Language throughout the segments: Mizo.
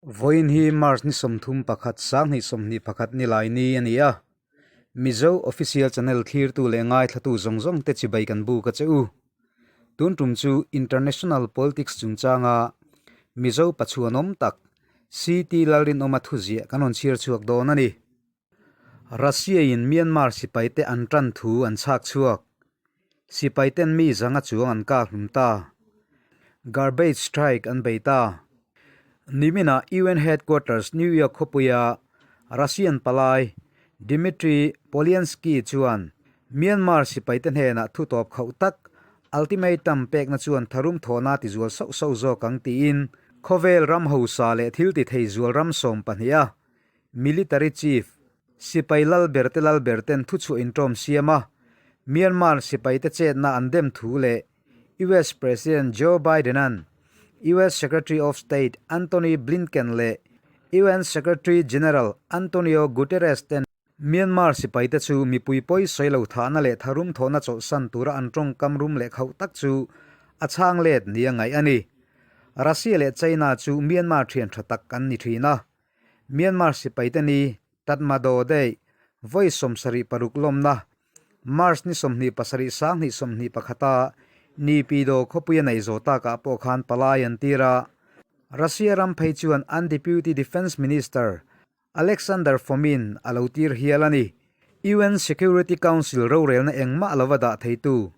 Vawiin hi March ni 31 2021 nilai ni a ni a. Mizo Official Channel thlirtu leh ngaithlatu zawng zawng te chibai kan buk a che u. Tun tum chu International Politics chungchanga Mizo pachuanawm tak CT Lalrinawma thuziah kan rawn chhiar chhuak dawn a ni. Russia-in Myanmar sipaite an tan thu an chhak chhuak. Sipaiten mi zanga chuang an kak hlum ta. Garbage strike an bei ta. Niminah UN headquarters New York khawpuia Russian palai Dmitry Polyanskiy chuan Myanmar sipaite hnenah thu tawp khauh tak ultimatum pekna chuan tharum thawhna tizual sauh sauh zawk ang tiin khawvel ram hausa leh thil ti thei zual ram 12 a Military Chief, Sipai Lalber te Lalber ten thuchhuah inṭawm siam a, Myanmar sipaite chetna an dem thu leh US President Joe Biden-a'n US Secretary of State Antony Blinken leh UN Secretary General Antonio Guterres ten Myanmar sipaite chu mipui pawi sawi lo thahna leh tharum thawhna chawlhsan tura an tawngkam rum leh khauh tak chu a chhang let nia ngaih a ni. Russia leh China chu Myanmar thian tha tak an ni thin a, Myanmar sipaite ni Tatmadaw Day vawi 76 lawmna March ni 27 2021 a Naypyidaw khawpui a nei zawh takah pawh khan palai an tir a. Russia ram phei chuan an Deputy Defence Minister Alexander Fomin a lo tir hial a ni. UN Security Council rorelna engmah lova dah theitu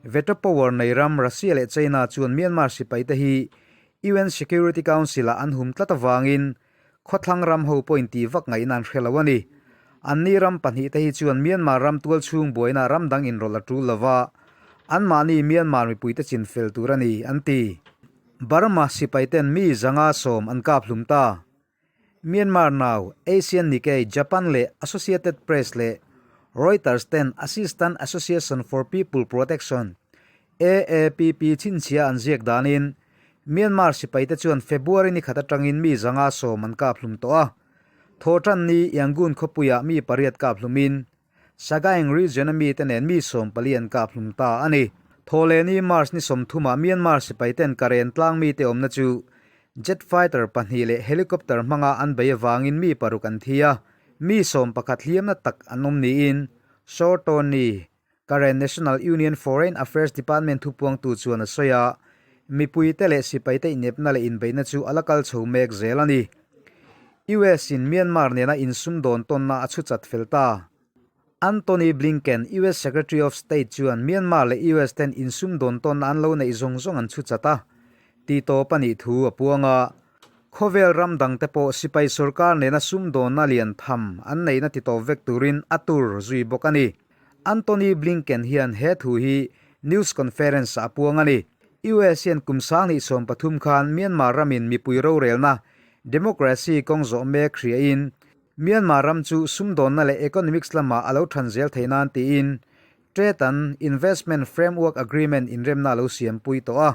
veto power nei ram Russia leh China chuan Myanmar sipaite hi UN Security Council-ah an hum tlat avangin khawthlang ram ho pawhin tih vak ngaihna an hre lo a ni. Anni ram pahnihte hi chuan Myanmar ram tual chhung buaina ram dang inrawlh a tul lo va, anmahni Myanmar mipuite chin fel tur a ni, an ti. Burma sipaiten mi 110 an kap hlum ta. Myanmar Now, Asian Nikkei, Japan leh Associated Press leh Reuters ten Assistant Association for People Protection, AAPP, chhinchhia an ziak danin Myanmar sipaite chuan February ni khat atangin mi 110 an kap hlum tawh a. Thawhtan ni Yangon khawpuiah mi pariat kap hlumin Sagaing region a mite nen mi 14 an kap hlum ta a ni. Thawhlehni March ni 30 ah Myanmar sipaiten Karen tlang mite awmna chu jet fighter pahnih leh helicopter hmanga an bei avangin mi paruk an thi a, mi 11 hliamna tak an awm niin Saw Tony, Karen National Union Foreign Affairs Department thupuangtu chuan a sawi a, mipuite leh sipaite inepna leh inbeihna chu a la kal chho mek zel a ni. US in Myanmar nena insum dawn tawnna a chhu chat fel ta. Antony Blinken, US Secretary of State chuan Myanmar leh US ten insum dawn tawnna an lo neih zawng zawng an chhu chat a, tih tawp a nih thu a puang a. Khawvel ram dangte pawh sipai sorkar nena sumdawnna lian tham an neihna ti tawp vek turin a tur zui bawk a ni. Antony Blinken hian he thu hi news conference ah a puang a ni. US hian kum 2013 khan Myanmar ramin mipui rorelna democracy kawng zawh mek hriain Myanmar ram chu sumdawnna leh economics lamah a lo than zel thei nan tiin Trade and Investment Framework Agreement inremna a lo siampui tawh a.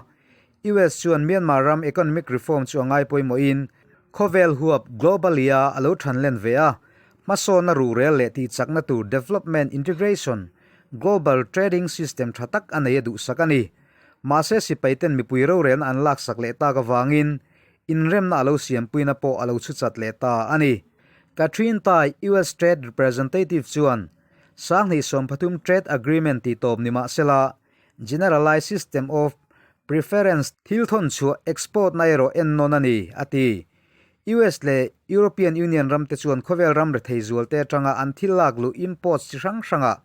US chuan Myanmar ram economic reform chu a ngai pawimawhin khawvel huap globally-a a lo than len ve a, hmasawnna ruhrel leh tihchakna tur development integration global trading system tha tak a nei a duhsak a ni. Mahse sipaiten mipui rorelna an laksak leh tak avangin inremna a lo siampuina pawh a lo chhu chat leh ta a ni. Katherine Tai, US Trade Representative chuan 2030 Trade Agreement tih tawp ni mahsela Generalized System of Preference thil thawn chhuah export na erawh en nawn a ni, a ti. US leh European Union ramte chuan khawvel ram rethei zualte atanga an thil lak luh imports chi hrang hrangah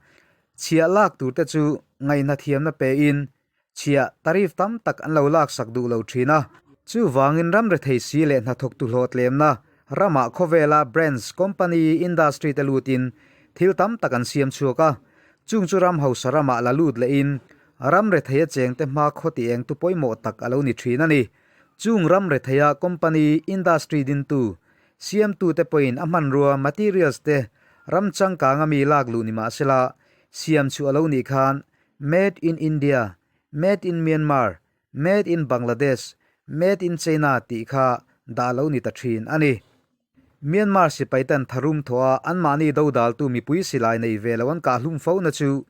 chhiah lak turte chu ngaihna thiamna pein chhiah tariff tam tak an lo laksak duh lo thin a. Chuvangin ram rethei si leh hnathawktu hlawhtlemna ramah khawvela brands, company, industry te lutin thil tam tak an siam chhuak a. Chung chu ram hausa ramah la lut lehin ram retheia chengte hma khaw ti engtu pawimawh tak a lo ni thin a ni. Chung ram retheia company, industry dintu, siamtute pawhin a hmanrua, materials, te ram changkanga mi lak luh ni mahsela siam chu a lo nih khan Made in India, Made in Myanmar, Made in Bangladesh, Made in China tih kha dah lo ni ta thin a ni. Myanmar sipaiten tharum thawh a anmahni dodaltu mipui silai nei ve lo an kahhlum fo na chu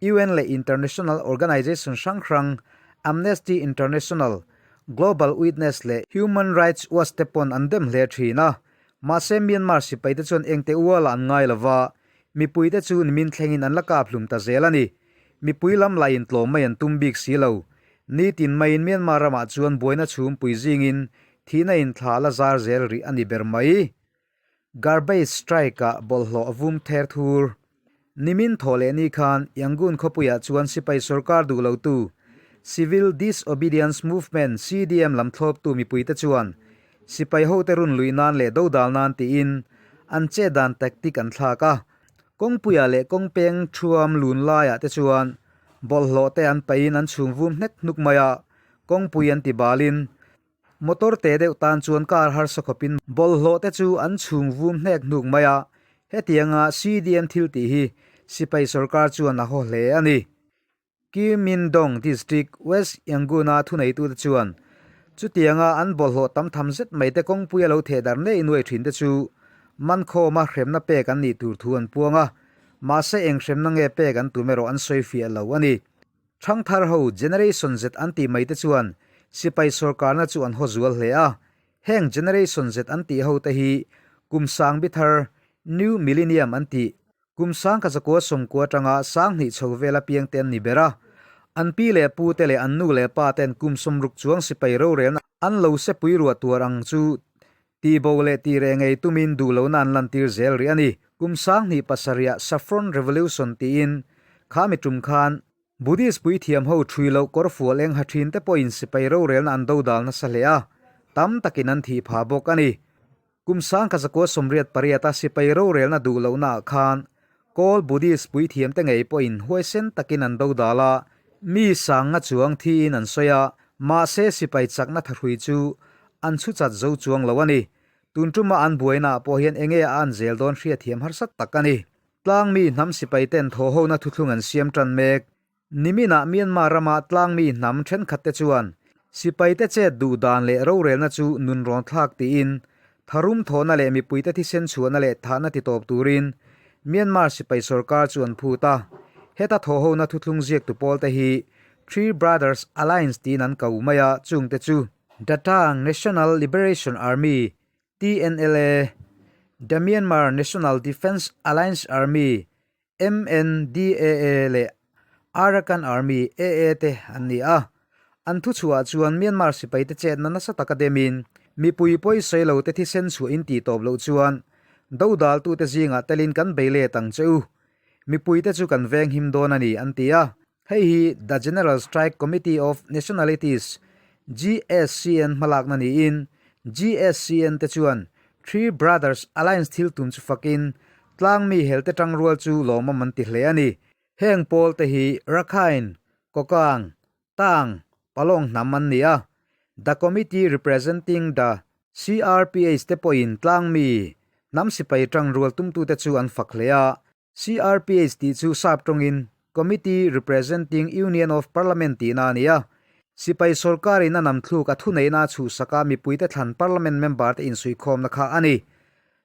UN leh international organization hrang hrang Amnesty International, Global Witness leh Human Rights Watch te pawn an dem hle thin a. Mahse Myanmar sipaite chuan engte ualah an ngai lova, mipuite chu nimin thlengin an la kap hlum ta zel a ni. Mipui lam lahin tlawm mai an tum bik si lo. Nitin maiin Myanmar ramah chuan buaina chhumpui zingin thihna inthla la zar zel rih a ni ber mai. Garbage strike-ah bawlhhlawh a vum ther thur. Nimin thawh leh ni khan Yangon khawpuiah chuan sipai sorkar duh lotu Civil Disobedience Movement, CDM, lam thlawptu mipuite chuan sipai hote run luih nan leh dodal nan tiin an chet dan tactic an thlak a. Kawngpuiah leh kawngpeng thuam lun laiah te chuan bawlhhlawh te an paihin an chhung vum hnek hnuk mai a, kawngpui an ti balin Motor te deuh tan chuan car harsa khawpin bawlhhlawh te chu an chhung vum hnek hnuk mai a, hetianga CDM thil tih hi sipai sorkar chuan a haw hle a ni. Kyimindong District, West Yangon-a thuneitute chuan chutianga an bawlhhlawh tam tham zet mai te kawngpui a lo theh darh nei nuai thin te chu mankhawma hremna pek an nih tur thu an puang a, mahse eng hremna nge pek an tum erawh an sawifiah lo a ni. Thangthar ho Generation Z an tih mai te chuan sipai sorkarna chu an haw zual hle a, heng Generation Z an tih ho te hi kum sang bi thar, New Millennium an tih, kum sang ka zakua sawmkua atanga sang hnih chho vela piang te an ni ber a. An pi leh pu te leh an nu leh pa ten kum sawmruk chuang sipai rorelna an lo sepui ruah tuar ang chu Tihbo leh tihreh ngei tumin duh lohna an lantir zel rih a ni. Kum 2007 ah Saffron Revolution tiin kha mi tum khan Buddhist puithiam ho thui loh kawr fual eng ha thin te pawhin sipai rorelna an dodal nasa hle a, tam takin an thih phah bawk a ni. Kum 1988 a sipai rorelna duh lohna ah khan Kawl Buddhist puithiam te ngei pawhin huaisen takin an dodal a, mi sanga chuang thiin an sawi a, mahse sipai chakna thahrui chu an chhu chat zo chuang lo a ni. Tun tuma an buainaah pawh hian enge a an zel dawn hriatthiam harsa tak a ni. Tlangmi hnam sipai ten thawhhona thuthlung an siam tan mek. Niminah Myanmar rama tlangmi hnam thenkhatte chuan sipaite chet duh dan leh rorelna chu nun rawn thlak tiin tharum thawhna leh mipuite thisen chhuahna leh thahna titawp turin Myanmar sipai sorkar chu an phut a. Heta thawhhona thuthlung ziaktu pawlte hi Three Brothers Alliance tiin an ko mai a, chungte chu The Tang National Liberation Army, TNLA, The Myanmar National Defence Alliance Army, MNDAA leh Arakan Army, AA, te an ni a. An thuchhuah chuan Myanmar sipaite chetna nasa taka demin mipui pawi sawi lo te thisen chhuah in tih tawp loh chuan dodaltute zingah telin kan bei let ang che u. Mipuite chu kan veng him dawn a ni, an ti a. Hei hi The General Strike Committee of Nationalities, GSCN, hmalakna niin GSCN te chuan Three Brothers Alliance thil tum chu fakin tlangmi helte tangrual chu lawmawm an ti hle a ni. Heng pawl te hi Rakhine, Kokang, Tang, Palong hnam an ni a. The Committee Representing the CRPH te pawhin tlangmi hnam sipai tangrual tumtute chu an fak hle a. CRPH tih chu sap tawngin Committee Representing Union of Parliament tihna a ni a. Sipai sorkarin a namthluk a thuneihna a chhuhsak a mipuite thlan Parliament member te insuihkhawmna kha a ni.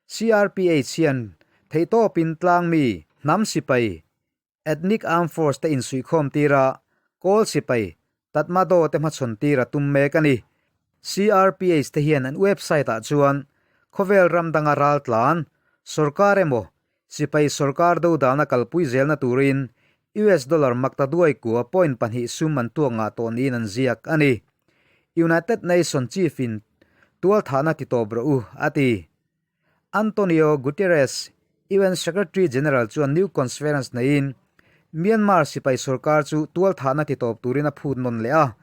CRPH hian theihtawpin tlangmi, hnam sipai, Ethnic Armed Force te insuihkhawm tir a, Kawl sipai, Tatmadaw te hmachhawn tir a tum mek a ni. CRPH te hian an website ah chuan khawvel ram danga ral tlan, sorkar emaw, sipai sorkar dodalna kalpui zelna turin US dollar makta duai kua point pahnih sum an tuak ngah tawh niin an ziak a ni. United Nation Chief in tualthahna ti tawp rawh u, a ti. Antonio Guterres, UN Secretary General chuan new consference neiin Myanmar sipai sorkar chu tualthahna ti tawp turin a phut nawn leh a.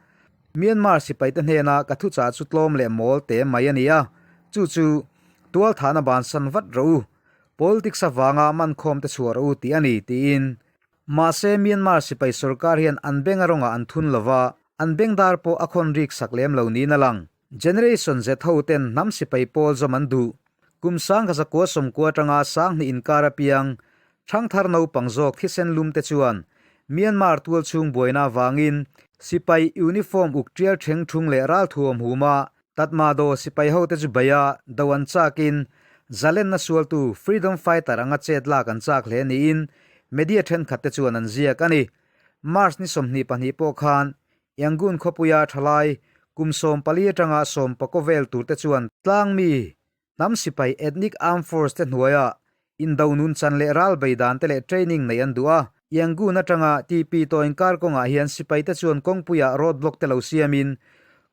Myanmar sipaite hnena ka thuchah chu tlawm leh mawl te mai a ni a, chu chu tualthahna bansan vat rawh u, politics avanga mankhawm te chhuah rawh u tih a ni, tiin. Mahse Myanmar sipai sorkar hian an beng a rawngah an thun lova, an bengdar pawh a khawn rik sak lem lo niin a lang. Generation Z ho ten hnam sipai pawl zawm an duh. Kum sangkha zakua sawmkua atanga sanghnih inkar apiang thangthar naupang zawk thisen lum te chuan Myanmar tualchhung buaina avangin sipai uniform uk tial theng thung leh ralthuam huma Tatmadaw sipai ho te chu beia do an chakin zalenna sualtu freedom fighter anga chet lak an chak hle niin media thenkhat te chuan an ziak a ni. March ni 22 pawh khan Yangon khawpuia thalai Kum 14 atanga 19 vel turte chuan tlangmi hnam sipai ethnic armed force te hnuaia indo nun chan leh ral bei dan te leh training nei an duh a. Yangon atanga TP tawh inkar kawngah hian sipaite chuan kawngpuiah road block te lo siamin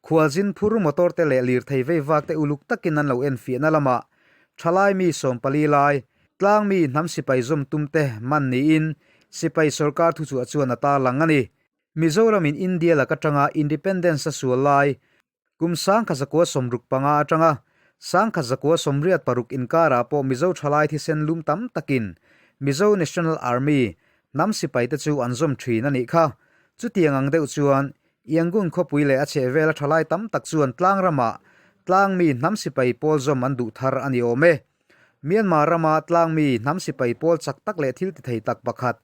khualzin phur motor te leh lirthei vei vak te uluk takin an lo enfiahna lamah thalai mi 14 lai tlangmi hnam sipai zawm tum te man niin sipai sorkar thuchhuah chuan a tarlang a ni. Mizoramin India lak atanga Independence a sual lai kum 1965 atanga 1986 inkarah pawh Mizo thalai thisen lum tam takin Mizo National Army hnam sipaite chu an zawm thin a nih kha. Chutiang ang deuh chuan Yangon khawpui leh a chhehvela thalai tam tak chuan tlang ramah tlangmi hnam sipai pawl zawm an duh thar a ni awm e. Myanmar rama tlangmi hnam sipai pawl chak tak leh thil tithei tak pakhat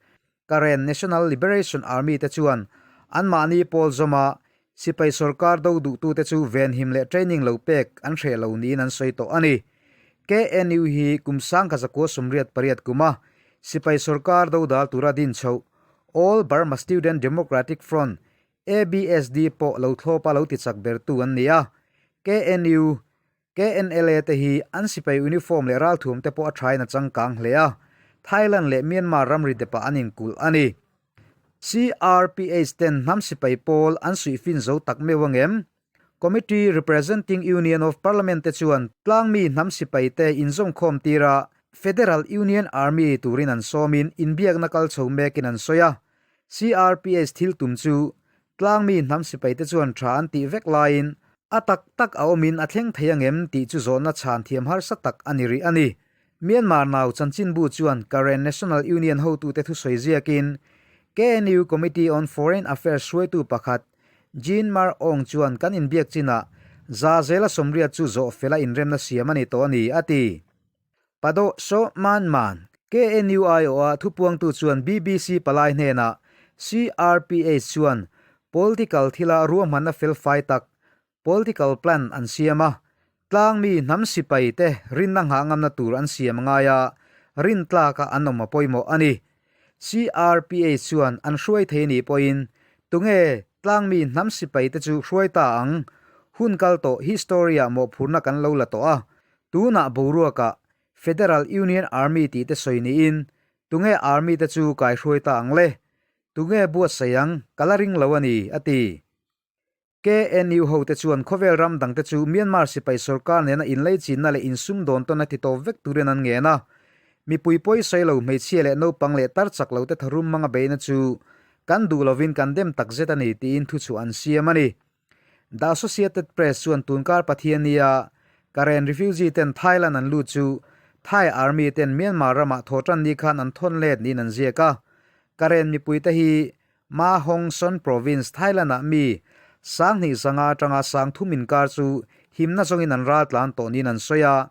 Karen National Liberation Army te chuan anmahni pawl zawma sipai sorkar do duhtute chu venhim leh training lo pek an hreh lo niin an sawi tawh a ni. KNU hi kum 1988 kuma sipai sorkar do dal tura din chhoh All Burma Student Democratic Front, ABSD, pawh lo thlawpa lo tichak bertu an ni a. KNU KNLA te hi an sipai uniform leh ralthuam te pawh a thain a changkang hle a, Thailand leh Myanmar ramri depah an inkulh a ni. CRPH ten hnam sipai pawl an suihfin zo tak meuh ang em? Committee Representing Union of Parliament te chuan tlangmi hnam sipai te inzawmkhawm tira Federal Union Army turin an sawmin inbiakna kal chho mekin an sawi a. CRPH thil tum chu Tlangmi hnam sipaite chuan tha an tih vek laiin a tak tak a awmin a thleng thei ang em tih chu zawhna chhan thiam harsa tak a ni rih a ni. Myanmar Now chanchinbu chuan Karen National Union hotute thusawi ziakin KNU Committee on Foreign Affairs hruaitu pakhat Jean Mar Aung chuan kan inbiak chinah za zela sawmriat chu zawh fela inremna siam a ni tawh a ni, a ti. Pado Saw Man Man, KNU aiawha thupuangtu chuan BBC palai hnenah CRPH chuan political thila ruahmanna felfai tak, political plan, an siam a, tlangmi hnam sipai te rinna nghah ngamna tur an siam a ngai a, rintlaka an awm a pawimawh a ni. CRPH chuan an hruai thei nih pawhin tunge tlangmi hnam sipai te chu hruai ta ang? Hun kal tawh history-ah mawhphurhna kan lo la tawh a, Tunah boruakah Federal Union Army tih te sawi niin tunge Army te chu kaihruai ta ang le? Tunge buatsaih ang? Ka la ring lo a ni, a ti. KNU hote chuan khawvel ram dangte chu Myanmar sipai sorkar nena inleichinna leh insumdawn tawn a ti tawp vek turin an ngen a. Mipui pawi sawi lo hmeichhia leh naupang leh tar chak lote tharum hmanga beihna chu kan duh lovin kan dem takzet a ni tiin thuchhuah an siam a ni. The Associated Press chuan tunkar Pathiania Karen refugee ten Thailand an lut chu Thai army ten Myanmar ramah thawhtan ni khan an thawn let niin an ziak a. Karen mipuite hi Ma Hong Son province Thailand-ah mi 2500 atanga 3000 inkar chu himna zawngin an raltlan tawh niin an sawi a.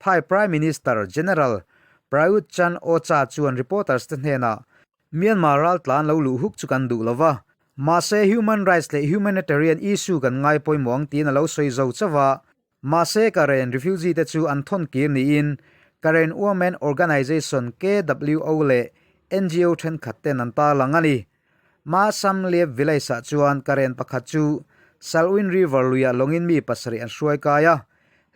Thai Prime Minister General Prayut Chan-o-cha chuan reporters te hnenah Myanmar raltlan lo luh huk chu kan duh lo va, mahse human rights leh humanitarian issue kan ngai pawimawh ang tiin a lo sawi zo chauh a. Mahse Karen refugee te chu an thawn kir niin Karen Women Organization, KWO, leh NGO thenkhat ten an tarlang a ni. Ma Sam Liep Village ah chuan Karen pakhat chu Salween River luiah lawngin mi pasarih an hruai kai a,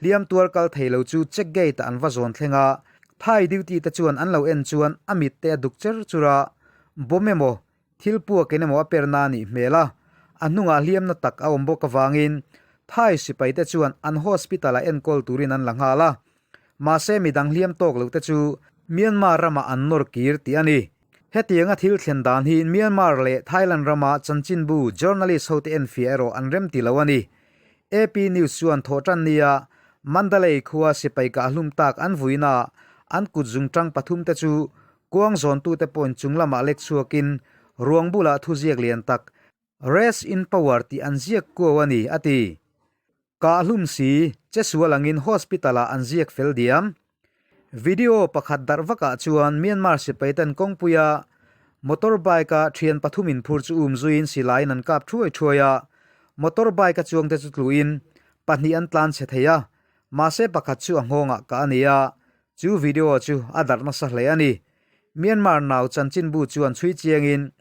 Hliam tuar kal thei lo chu check gate ah an va zawn thleng a, Thai duty te chuan an lo en chuan a mit te a duk cher chur a, bomb emaw, thil puakin emaw a per na a nih hmel a, a hnungah hliamna tak a awm bawk avangin Thai sipai te chuan an hospital ah enkawl turin an la nghal a, mahse midang hliam tawk lo te chu Myanmar ramah an nawr kir tih a ni. Hetianga thil thlen dan hi Myanmar leh Thailand rama chanchinbu journalist hote enfiah erawh an remti lo a ni. AP News chuan thawhtan nia Mandalay khua sipai kahhlum tak an vuina an kut zungtang pathum te chu kuang zawntute pawhin chung lamah lek chhuakin ruang bulah thuziak lian tak Rest in Power tih an ziak kuau a ni, a ti. Kahhlum si, che sual angin hospital-ah an ziak fel diam. Video pakhat darh vakah chuan Myanmar sipai ten kawngpuia motor bike-a thian pathum inphur chu um zuiin silaiin an kap thuai thuai a, motor bike-a chuangte chu tluin pahnih an tlan chhe thei a, mahse pakhat chu a nghawngah kah a ni a, chu video chu a darh nasa hle a ni. Myanmar nau chanchinbu chuan chhui chiangin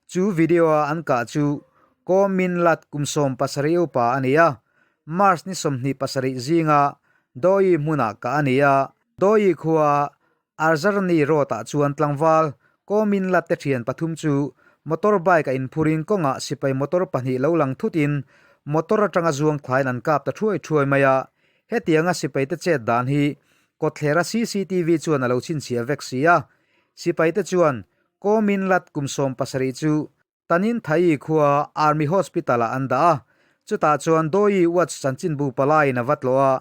chu video-a an kah chu. Ko Min Lat kum 17 upa a ni a, March ni 27 zinga Dawi hmunah kah a ni a. Dawi khua Arzarni Road ah chuan tlangval Ko Min Lat te thian pathum chu motor bike a inphurin kawngah sipai motor pahnih lo lang thutin motor atanga zuang thlain an kap ta thuai thuai mai a. Hetianga sipai te chet dan hi kawtthlera cctv chuan a lo chhinchhiah vek si a. Sipai te chuan Ko Min Lat kum 17 chu Tanin Thai khua Army Hospital ah an dah a, chutah chuan Dawi Watch chanchinbu palaiin a va tlawh a,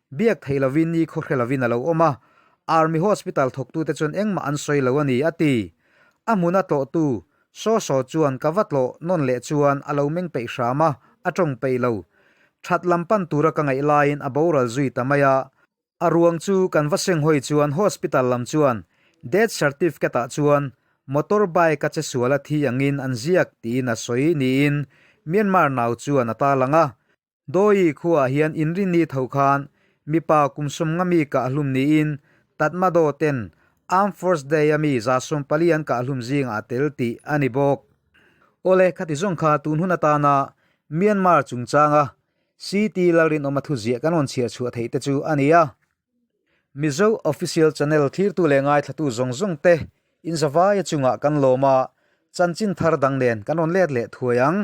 biak theih lovin ni khaw hre lovin a lo awm a, Army Hospital thawktute chuan engmah an sawi lo a ni, a ti. A hmuna tlawhtu Saw Saw chuan ka va tlawh nawn leh chuan a lo meng peih hram a, a tawng peih lo. That lam pan tura ka ngaih laiin a boral zui ta mai a, A ruang chu kan va senghawi chuan hospital lam chuan death certificate ah chuan motor bike a che sual a thi angin an ziak tiin a sawi niin Myanmar nau chuan a tarlang a. Dawi khuaah hian inrinni tho khan mipa kum 50 mi kahhlum niin Tatmadaw ten Armed Force Day a mi 140 an kahhlum zingah a tel tih a ni bawk. Awle khati zawng kha tun hun atana Myanmar chungchanga CT Lalrinawma thuziah kan rawn chhiar chhuah theih te chu a ni a. Mizo Official Channel thlirtu leh ngaithlatu zawng zawng te inzavaia chungah kan lawm a, chanchin thar dang nen kan rawn let leh thuai ang.